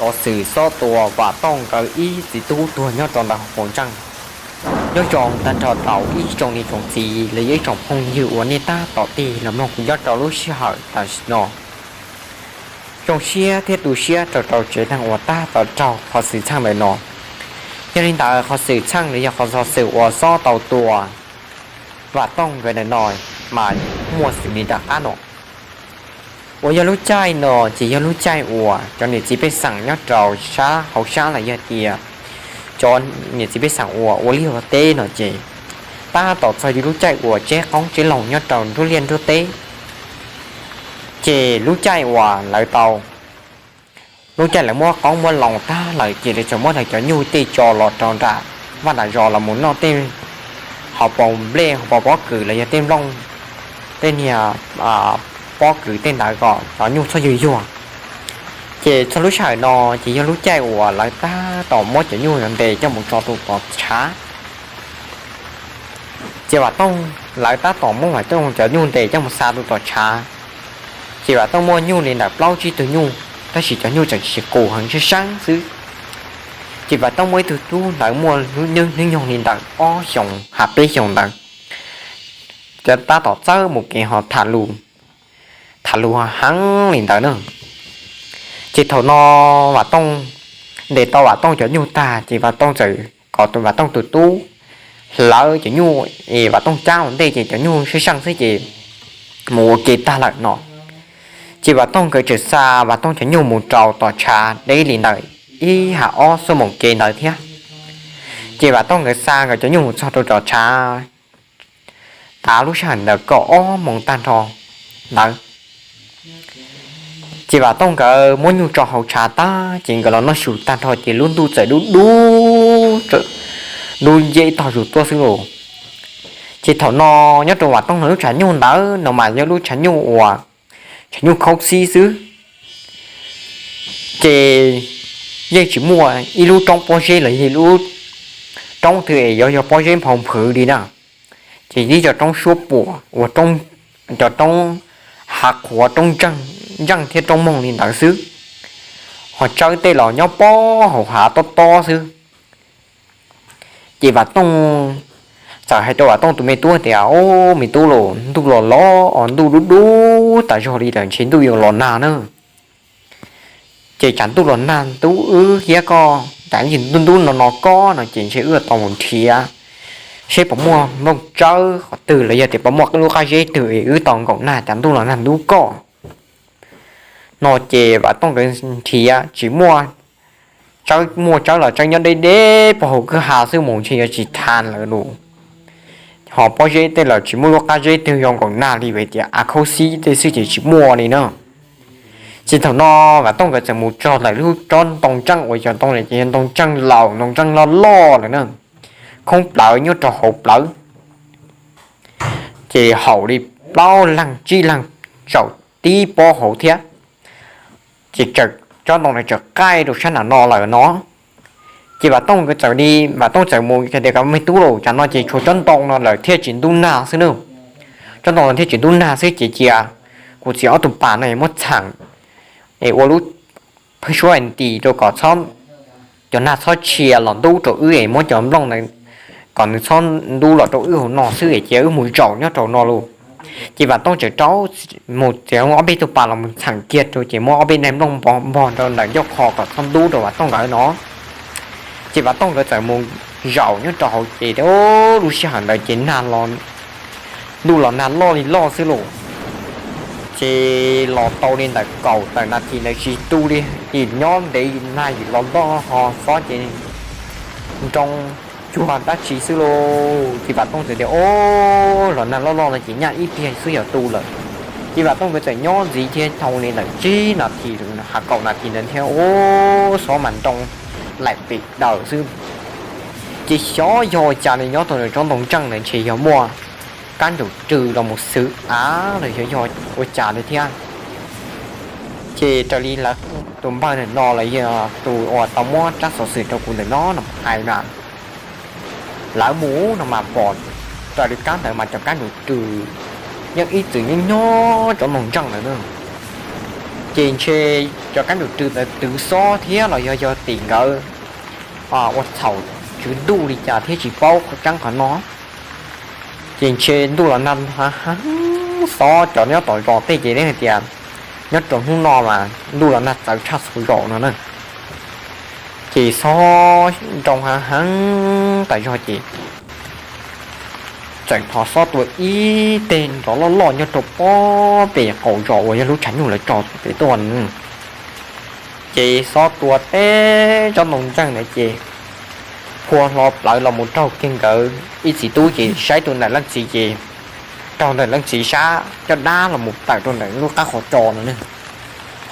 Xov xwm xob tua Vam Tooj nkawd ib txiv tub tuag nyob rau ntawm hauv paus ntseej. Nyob zoo tag nrho rau ib tsoom niam tsoom txiv los yog ib tsoom phooj ywg uas nej tab tom tig los mloog kuv nyob rau lub sij hawm tam sim no. Zoo siab thiab tu siab rau rau tsev neeg uas tab tom raug qhov xwm txheej ntawm no. Yog li ntawd qhov xwm txheej los yog qhov xov xwm uas xob tau tua Vam Tooj nkawd ntawm no mas muaj xws li nram qab no. Uas yog lub caij no ces yog lub caij uas cov niam txiv pej xeem nyob rau sab hauv sab los yog tias cov niam txiv pej xeem uas ua liaj ua teb no ces tab tom txog yus lub caij uas tseb qoob tseb loo nyob rau nruab liaj nruab teb. Ces lub caij uas lawv tau, lub caij lawv muab qoob muab loo tag lawm ces lawv tseem muab lawv cov nyuj tej tso los rau nram vaj nram zos los mus noj tej hauv paus nplej hauv paus pob kws los yog tej nplooj, tej niag pob kws tej ntawd kom cov nyuj txhob yuag yuag. Ces txog lub sij hawm no ces yog lub caij uas lawv tab tom muab cov nyuj ntes coj mus tso tus tom tshav. Ces Vam Tooj, lawv tab tom muab Vam Tooj cov nyuj ntes coj mus xa tus tom tshav. Ces Vam Tooj muaj nyuj li ntawm plaub tsib tug nyuj, tab sis cov nyuj tseem tsis qus heev, sab seeb xwb. Ces Vam Tooj muaj ib tug tub ntawd muaj hnub nyoog li ntawm ob xyoos ha peb xyoos ntawd, tab tom txawb mus kev ho tham lus, tham lus heev li ntawd na. Ces thaum no Vam Tooj ntes tau Vam Tooj cov nyuj tag ces Vam Tooj txawm kom Vam Tooj tus tub hlawv cov nyuj es Vam Tooj cab ua ntej ces cov nyuj sab seeb xwb ces mus ua ke tag lawm no. Ces Vam Tooj nkawd tseem xa Vam Tooj cov nyuj mus rau tom tshav deb li ntawm ib ha ob xuab moos kev ntawd thiab. Ces Vam Tooj nkawd xa nkawd cov nyuj mus txog rau tom tshav tav lub sij hawm ntawm kaum ob moos tag nrho ntawd. Ces Vam Tooj nkawd muab nyuj tso hauv tshav tag ces nkawd los noj su tag nrho ces lub ntuj txawm dub dub, dub nce tog zus tuaj xwb los. Ces thaum no nyob rau Vam Tooj lub tshav nyuj ntawd no mas yog lub tshav nyuj uas tshav nyuj khaub xib xwb. Ces yeej tsis muaj ib lub roob pob zeb los yog lub roob twg es yuav yog pob zeb nphau nphwv li na. Ces tib cov roob suab puam uas cov roob hav qhuav, roob ntseej thiab roob moog li ntawd xwb, ho tsawb tej los nyob pob hauv hav tob tob xwb. Ces Vam Tooj txawm hais rau Vam Tooj tus me tub tias, Au, me tub los, ntuj los los, ntuj dub dub tas zog li lawm, ntshe ntuj yuav los nag na. Ces tsam ntuj los nag ntub wb thiab koj, tsam ntuj ntub no no koj no ces ntshe wb tau mus nrhiav seb puas muaj nplooj tsawb qhov twg los yog tias puas muaj lub qab zeb twg es wb tau nkaum nag tsam ntuj los nag ntub koj no. Ces Vam Tooj nkawd nrhiav tsis muaj, tsawb muaj tsawb los tsawb nyob deb deb puag hauv kwj ha xwb, mus ntshe yuav tsis tau lawm los. Ho pob zeb tej los tsis muaj lub qab zeb twg zoo nkaum nag li, vim tias av khaub xib tej xwb ces tsis muaj li na. Ces thaum no Vam Tooj nkawd txawm mus txog ntawm lub tsob ntoo ntseej uas yog ntoo, ces yog ntoo ntseej laus, ntoo ntseej loj loj lawm na, khoob plawv nyob rau hauv plawv, ces haum li plaub leeg tsib leeg tsaum tib pob hauv thiab. Ces tsob ntoo na txawm qaij rau sab nram no lawm no. Ces Vam Tooj nkawd txawm li, Vam Tooj txawm mus tias, Koj me tub los, tsam no ces tshuav tsob ntoo no lawm thiaj tsis ntub nag xwb na. Tsob ntoo no thiaj tsis ntub nag xwb ces cia kuv txiav ob tug pas no es muab txheem es ua lub phwj suab nti rau kom cov nag txhob tshia los ntub rau wb es muab cov nplooj ntawd kom nws txhob ntub los rau wb hauv no xwb es cia wb mus zaum nyob rau no los. Ces Vam Tooj txawm rov mus txiav ob peb tug pas los mus txheem kiag rau ces muab ob peb daim nplooj npog rau ntawm ncauj qho kom txhob ntub rau Vam Tooj nkawd no. Ces Vam Tooj nkawd txawm mus zaum nyob rau hauv ces lub sij hawm ntawd ces nag los, ntuj los nag loj li loj xwb los. Ces los tau li ntawm kaum tawm nas this ntawd tsis tu li, ces nyob ntev nag yim los loj ho xob ces nroo cuag dab tsi xwb lauj. Ces Vam Tooj txawm tias, Au, los nag loj loj no ces nyaj ib pliag xwb yog tu lawm. Ces Vam Tooj nkawd txawm nyob ntxiv thiab thau li ntawm tsib nas this, ha kaum nas this ntawd thiab, au, xob mas nroo laim pem daws xwb. Ces xyov yog ua cas li, nyob tau ntawm tsob ntoo ntseej ntawd ntshe yog muaj kab ncaum rw los mus xwb av los xyov yog ua cas li thiab. Ces raws li lawv tus npawg ntawm no los yog tus uas tau muab tsab xov xwm rau kuv ntawm no no hais na, lawv mus no mas pom raws li kab ntawd mas cov kab ncaum rw yeej ib txwm nyob nyob tsob ntoo ntseej ntawd na. Ces ntshe cov kab num rw ntawd twv xob thiab los yog yog tim nkawd ua txhaum tswv ntuj li cas thiab tsis paub qhov tseeb qhov no. Ces ntshe ntuj los nag heev heev, xob cov nyob tom zos tej ces lawv hais tias nyob rau hnub no mas ntuj los nag txawv tshaj txhua zaus no na. Ces xob nroo heev heev tas zog ces txawm thov xob tua ib teg nrov loj loj nyob rau pob pem qaum zos uas yog lub tshav nyuj lawv tso pem tuaj. Ces xob tua teb tsob ntoo ntseej na ces phua hlo plawv los mus raug kiag nkawd ib txiv tub ces saib tus ntawm leej txiv ces raug ntawm leej txiv sab caj dab los mus tawm rau ntawm lub qab qhov tso no ne.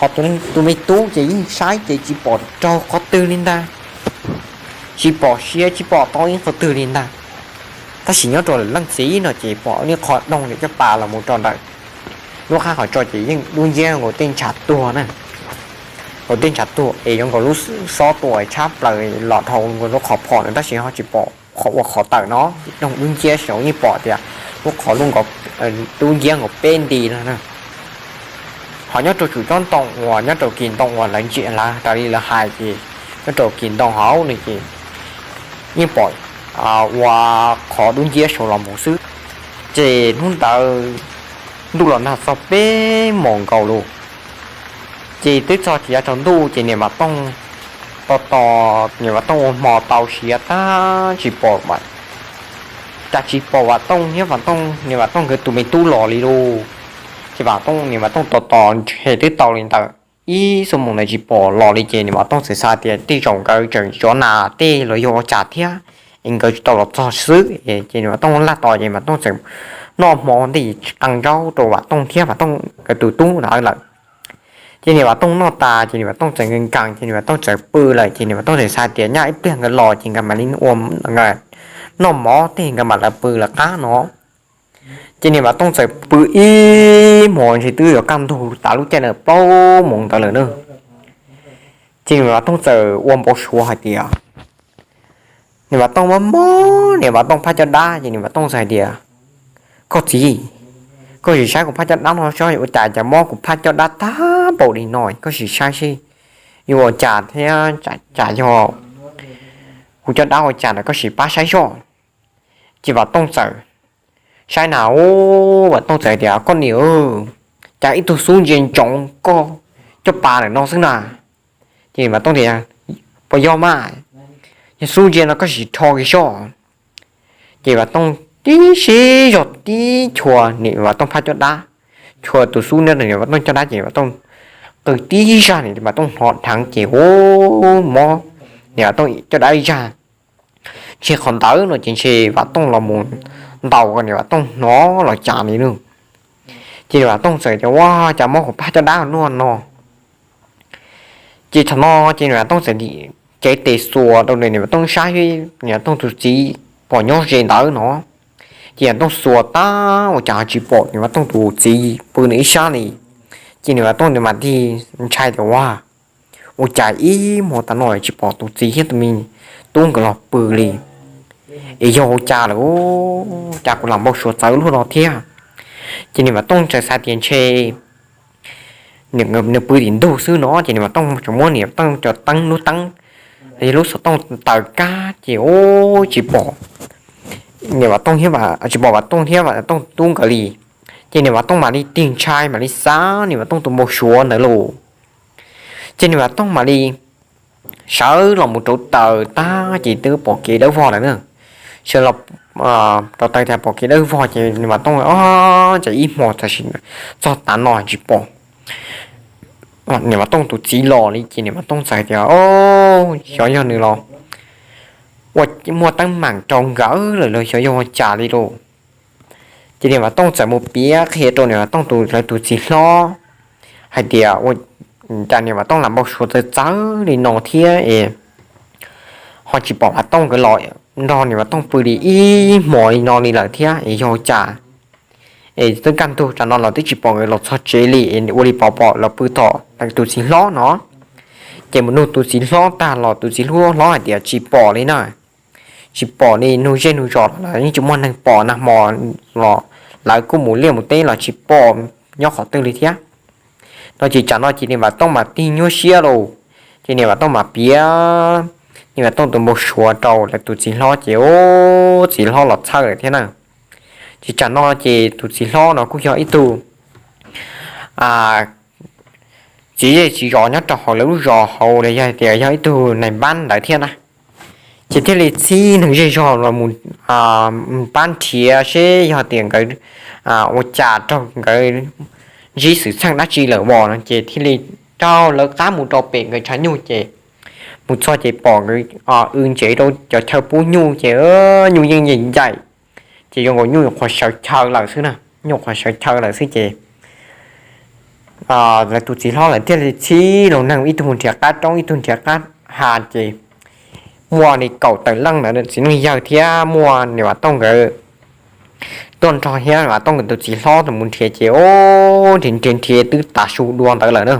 Ho tus me tub ces yeej saib ces tsis pom raug qhov twg li ntag, tsis pom siab tsis pom tau ib qhov twg li ntag. Tab sis nyob rau leej txiv no ces pom ib qho doog li caj pas los mus rau ntawm lub qab qhov tso ces yeej dub nciab nkaus tej ntshav tuag na. Nkaus tej ntshav tuag es yuav nkaus lub xob tua tshab plaws los dhau nkaus lub qhov phom na tab sis ho tsis pom qhov ua qhov tawm no, doog dub nciab saum yeej pom tias lub qhov lub nkaus dub nciab nkaus peb nti no na. Ho nyob rau tsum tsob ntoo uas nyob rau kis ntoo uas lawv ntsia lawv raws li lawv hais ces nyob rau kis ntoo hauv no ces yeej pom ua qhov dub nciab saum los mus xwb. Ces hnub ntawd ntuj los nag txog peb mos nkaus lawm, ces twb txog tsis yav tsaus ntuj ces niam Vam Tooj tos tos niam Vam Tooj ua hmo tau siav tag tsis pom, cas tsis pom Vam Tooj thiab Vam Tooj niam Vam Tooj nkawd tus me tub los li lauj. Ces Vam Tooj niam Vam Tooj tos tos ntshe twb tau li ntawm ib xuab moos ntawd tsis pom los li ces niam Vam Tooj txawm xav tias tej zaum nkawd tseem zov nas tej los yog ua cas thiab es nkawd tsis tau los txog xwb. Ces niam Vam Tooj laj tos ces Vam Tooj txawm noj hmo ntej qee zaub rau Vam Tooj thiab Vam Tooj nkawd tus tub ntawd lawm. Ces niam Vam Tooj noj tas ces niam Vam Tooj txawm nkees nkees ces niam Vam Tooj txawm pw lawm ces niam Vam Tooj txawm xav tias nyaj ib pliag nkawd los ces nkawd mam li ua noj mov tej nkawd mam lawv pw lawv qab no. Ces niam Vam Tooj txawm pw ib hmos ntshe twb yuav kaj ntug tas lub caij ntawd plaub moos ntawd lawm na. Ces niam Vam Tooj txawm ua npau suav hais tias, niam Vam Tooj mob mob niam Vam Tooj phab caj dab ces niam Vam Tooj txawm hais tias, koj txiv, koj sim saib kuv phab caj dab no saib ua cas cas mob kuv phab caj dab tag npaum li no, koj sim saib seb yuav ua cas thiab, cas yog kuv caj dab ua cas na, koj sim pab saib soj. Ces Vam Tooj txawm saib na, Vam Tooj txawm tias, koj niam, cas ib tug xub ntsia ntsoov koj caj pas ntawm no xwb na. Ces Vam Tooj tias, puas yog mas, yog xub ntsia no koj sim rho kiag soj. Ces Vam Tooj tib sib zog tib chua niam Vam Tooj phab caj dab, chua tus xub nyob rau niam Vam Tooj caj dab ces Vam Tooj qw tib zaj niam Vam Tooj hnov dheev ces ua mob niam Vam Tooj caj dab ib zaj. Ntshe qhov ntawd no ces ntshe Vam Tooj los mus ntaus kom niam Vam Tooj hnov los cas li na. Ces niam Vam Tooj txawm tias, ua cas mob kuv phab caj dab luaj no. Ces thaum no ces niam Vam Tooj txawm cev tes xuas rau niam Vam Tooj sab, niam Vam Tooj tus txiv pom nyob ze ntawd no. Ces niam Vam Tooj xuas tag ua cas tsis pom niam Vam Tooj tus txiv pw nws ib sab li. Ces niam Vam Tooj mam tig ntshai tias, ua, ua cas ib hmo tas no tsis pom tus txiv thiab tus me tub nkawd los pw li, es yog ua cas lawm, cas kuv lam npau suav txawv luaj no thiab. Ces niam Vam Tooj txawm xav tias ntshe nws pw tim ntug xwb no ces niam Vam Tooj tseem muab niam Vam Tooj cov teeb, lub teeb, lub xov tooj taws kab ces ua tsis pom niam Vam Tooj thiab, tsis pom Vam Tooj thiab Vam Tooj tub nkawd li. Ces niam Vam Tooj mam li tig ntshai mam li xav niam Vam Tooj tus npau suav ntawd lauj. Ces niam Vam Tooj mam li sawv los mus rauv taws tag ces twb pom kev dawb vog lawm na. Sawv los rauv taws tas pom kev dawb vog ces niam Vam Tooj, o, cas ib hmo tam sim txog tav no tsis pom niam Vam Tooj tus txiv los li ces niam Vam Tooj txawm tias, o, xyov yog nws los ua muaj teeb meem rau nkawd lawm los xyov yog ua cas li lauj. Ces niam Vam Tooj txawm mus piav qhia rau niam Vam Tooj tus, lawv tus txiv hlob hais tias, ua cas niam Vam Tooj lam npau suav txawv txawv li no thiab es ho tsis pom Vam Tooj nkawd los nrog niam Vam Tooj pw li ib hmos li no li lawm thiab es yog ua cas es twb kaj ntug tas no los twb tsis pom nkawd los txog tsev li es ua li pov pom los pw tom lawv tus txiv hlob no. Ces mus nug tus txiv hlob tag los tus txiv hlob hais tias tsis pom li na, tsis pom li, nug zej nug zos los yeej tsis muaj neeg pom, nag hmo los lawv kuj mus liaj mus teb los tsis pom nyob qhov twg li thiab. No ces tsam no ces niam Vam Tooj mas tig nyuaj siab lauj. Ces niam Vam Tooj mas piav niam Vam Tooj tus npau suav rau lawv tus txiv hlob ces ub, txiv hlob los txhawj lawm thiab na. Ces tsam no ces tus txiv hlob no kuj yog ib tug txiv zej txiv zos nyob rau hauv lawv lub zos hauv los yog tias yog ib tug nais npab ntawd thiab na. Ces thiaj li txhib neeg zej zog los mus pab nrhiav seb yog tias nkawd ua cas raug nkawd ntsib xwm txheej dab tsi lawm os no ces thiaj li raug lawv qab mus rau pem nkawd tshav nyuj ces mus txog ces pom nkawd w ntsev rau cov chaw pub nyuj ces nyuj yeej ncaim ncaim, ces zoo nkaus nyuj qhuav sawv chaw lawm xwb na, nyuj qhuav sawv chaw lawm xwb ces lawv tus txiv hlob lawv thiaj li txhib los neeg ib tug nrhiav qab roob ib tug nrhiav qab ha ces muaj li kaum tawm leej ntawd txiv neej yawg thiab muaj niam Vam Tooj nkawd tuaj nrog thiab niam Vam Tooj nkawd tus txiv hlob mus nrhiav ces ub, nrhiav nrhiav nrhiav twb tav su dua ntawd lawm na,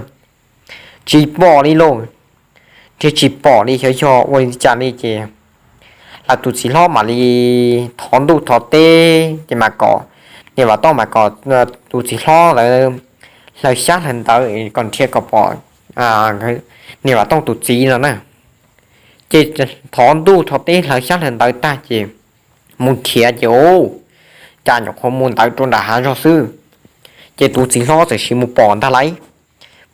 tsis pom li lauj. Nrhiav tsis pom li xyov yog ua li cas li ces lawv tus txiv hlob mam li thov ntuj thov teb ces mas kom niam Vam Tooj mas kom tus txiv hlob lawv hlawv xyab hlawv ntawv kom nrhiav kom pom niam Vam Tooj tus txiv no na. Ces thov ntuj thov teb hlawv xyab hlawv ntawv tag ces mus nrhiav ces ub, cas nyuam qhuav mus ntawd rau nram hav zog xwb. Ces tus txiv hlob txawm sim mus pom ntag lauj,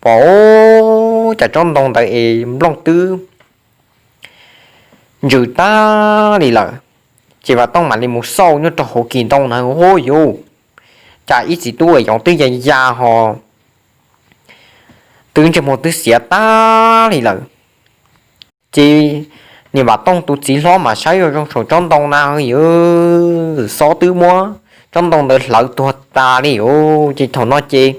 pom ub, cas tsob ntoo ntawd es nplooj twb ntsws tag li lawm. Ces Vam Tooj mam li mus xauj nyob rau hauv kis ntoo na, ub yuv, cas ib txiv tub yoov twb ya ya ho twb ntsej muag twb xiav tag li lawm. Ces niam Vam Tooj tus txiv hlob mas saib zoo zoo saum tsob ntoo na, yuv, xob twb muab tsob ntoo ntawd hlawv tuag tas li yuv. Ces thaum no ces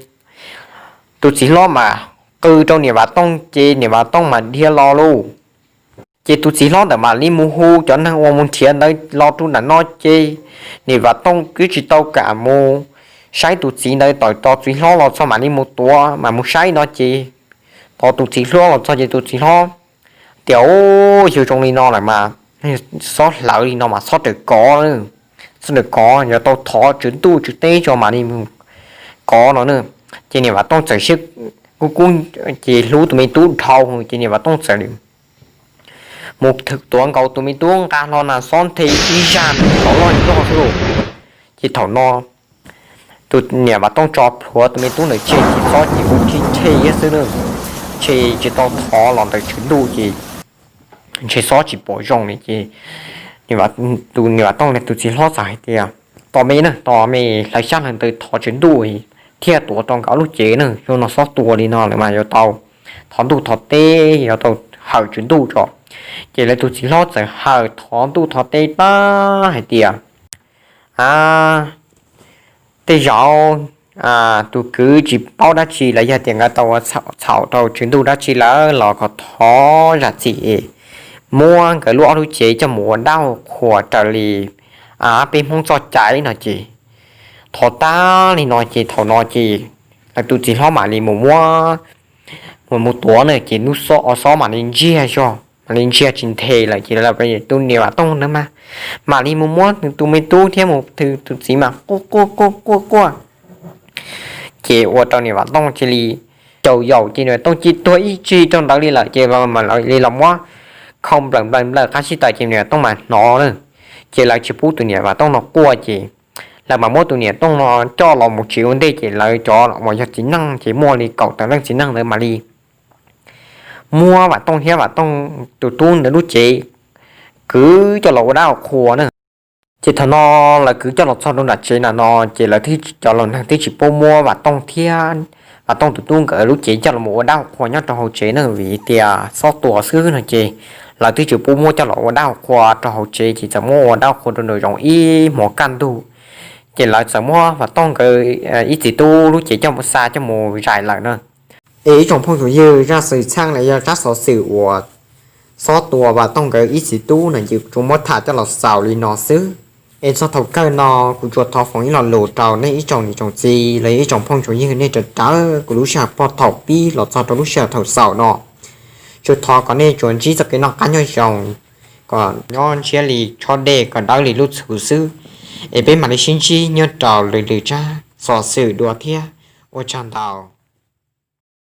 tus txiv hlob mas qw rau niam Vam Tooj ces niam Vam Tooj mas dhia los lauj. Ces tus txiv hlob ntawd mam li mus hu cov neeg uas mus nrhiav ntawd los rau nram no ces niam Vam Tooj twb tsis tau kam mus saib tus txiv ntawd, tawm tos txiv hlob los txog mam li mus tuav mas mus saib no ces tos tus txiv hlob los txog ces tus txiv hlob tias, Ub, yog zoo li no lawm mas xob hlawv li no mas xob raws kov, xob raws kov, yuav tau thov tswv ntuj tswv teb tso mam li mus kov no na. Ces niam Vam Tooj txawm siab kub kub, ces hlub tus me tub dhau, ces niam Vam Tooj txawm mus tuav nkaus tus me tub nqa hlo na xob nthe ib zaj nrov loj loj xwb lauj. Ces thaum no tus niam Vam Tooj tso plhuav tus me tub ntawd tseg ces xob ces kuj rhib rhe iab xwb na, ntshe tsis tau thov los ntawm tswv ntuj ces ntshe xob tsis pom zoo li ces tus niam Vam Tooj tus txiv hlob txawm hais tias, Tos me na, tos me hlawv xyab hlawv ntawv thov tswv ntuj thiaj tuav tau nkawd lub cev na, yog no xob tua li no lawm mas yuav tau thov ntuj thov teb, yuav tau hawm tswv ntuj tso. Ces lawv tus txiv hlob txawm hawm thov ntuj thov teb tag hais tias, A, tej zaum tus kwv tsis paub dab tsi los yog tias nkawd tau ua txhaum rau tswv ntuj dab tsi lawm los kom thov zam txim, muab nkawd lub ob lub cev coj mus ua dab ua qhua raws li peb Hmoob txoj cai no ces. Thov tag li no ces thaum no ces lawv tus txiv hlob mam li mus muab, mus mus tuav na ces lub xob, o, xob mam li ntsiag zog, mam li ntsiag tsis nthe lawm ces tus niam Vam Tooj na mas mam li mus muab tus me tub thiab mus tus txiv mas quaj quaj quaj quaj quaj. Ces ua rau niam Vam Tooj cia li caum yaum ces niam Vam Tooj cia tuag ib tsig rau ntawd li lawm ces lawv li los muab khau nplawm nplawm nplawm qab sib taws ces niam Vam Tooj mas hnov na. Ces lawv tsis pub tus niam Vam Tooj no quaj ces lawv mas muab tus niam Tooj no coj los mus tsev ua ntej ces lawv cov uas yog txiv neej ces muaj li kaum tawm leej txiv neej ntawd mam li muab Vam Tooj thiab Vam Tooj tus tub ntawd lub cev kwv coj los ua dab ua qhua na. Ces thaum no lawv kwv coj los txog rau nram tsev na no ces lawv cov laus neeg twb tsis pub muab Vam Tooj thiab Vam Tooj tus tub nkawd lub cev coj los ua dab ua qhua nyob rau hauv tsev na vim tias xob tua xwb no ces lawv twb tsis pub muab coj los ua dab ua qhua rau hauv tsev ces txawm muab ua dab ua qhua rau nraum zoov ib hmos kaj ntug. Ces lawv txawm muab Vam Tooj nkawd ib txiv tub lub cev coj mus xa coj mus zais lawm na. Es ib tsoom phooj tsoom ywg, zaj xwm txheej los yog tsab xov xwm uas xob tua Vam Tooj nkawd ib txiv tub no ces kuv tsuas muab tham coj los xaus li no xwb. Es txog thaum kawg no kuv tsuas thov foom ib lo lus rau nej ib tsoom niam tsoom txiv los yog ib tsoom phooj tsoom ywg nej raws rawv kuv lub sij hawm puag thaum pib los txog rau lub sij hawm thaum xaus no. Tsuas thov kom nej tsuas ntsib txoj kev noj qab nyob zoo, kom nyob ntsiab li tshob dej kom dawb li lub txhuv xwb. Es peb mam li sib ntsib nyob rau lwm lwm tsab xov xwm dua thiab. Ua tsaug ntau.